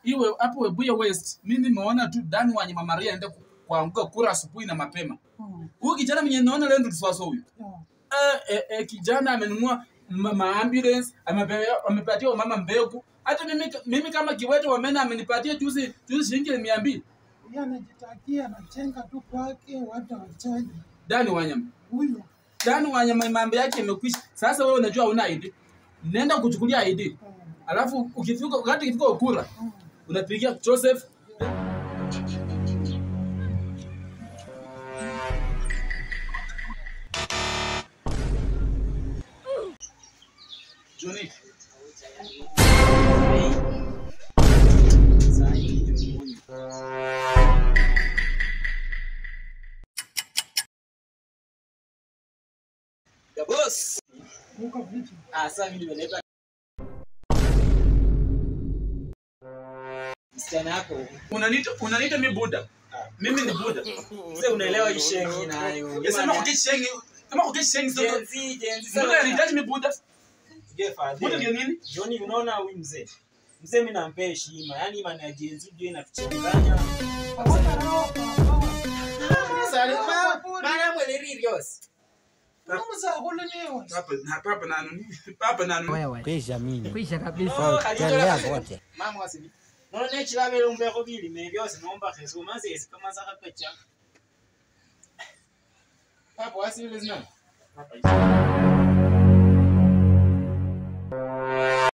Iwe hapo Webuye West, mimi nimeona tu Dan Wanyama Maria aende kuanguka kura asubuhi na mapema. Huyu kijana mwenye naona leo ndio kiswaso huyu. Kijana amenunua ma ambulance, amepatia mama mbegu. Hata mimi kama kiwete wa mena amenipatia juzi shilingi 200. Yeye anajitakia anachenga tu kwake watu wachaji. Dan Wanyama. Huyo. Dan Wanyama mambo yake imekwisha. Sasa wewe unajua una ID. Nenda kuchukulia ID. Alafu ukifika wakati ukifika kura unapigia Joseph. Johnny. The boss. Uko vipi? Ah, sasa mimi nimeleta msichana yako. Unaniita mimi Buddha. Mimi ni Buddha. Sasa unaelewa hii shengi nayo. Sema ukishengi, kama ukishengi sasa. Gen Z. Mbona unanihitaji mimi Buddha? Buddha ndio nini? Johnny, unaona huyu mzee. Mzee mimi nampa heshima. Yaani imani ya Gen Z ndio inatuchanganya. Bana mweleri rios. Papa nanu. Papa nanu. Kwisha mimi. Kwisha kabisa. Wote. Mama wasibi. None chilabele umbeko bili mebyose nomba khesu manze kama saka kacha. Papa wasibi lezina. Papa.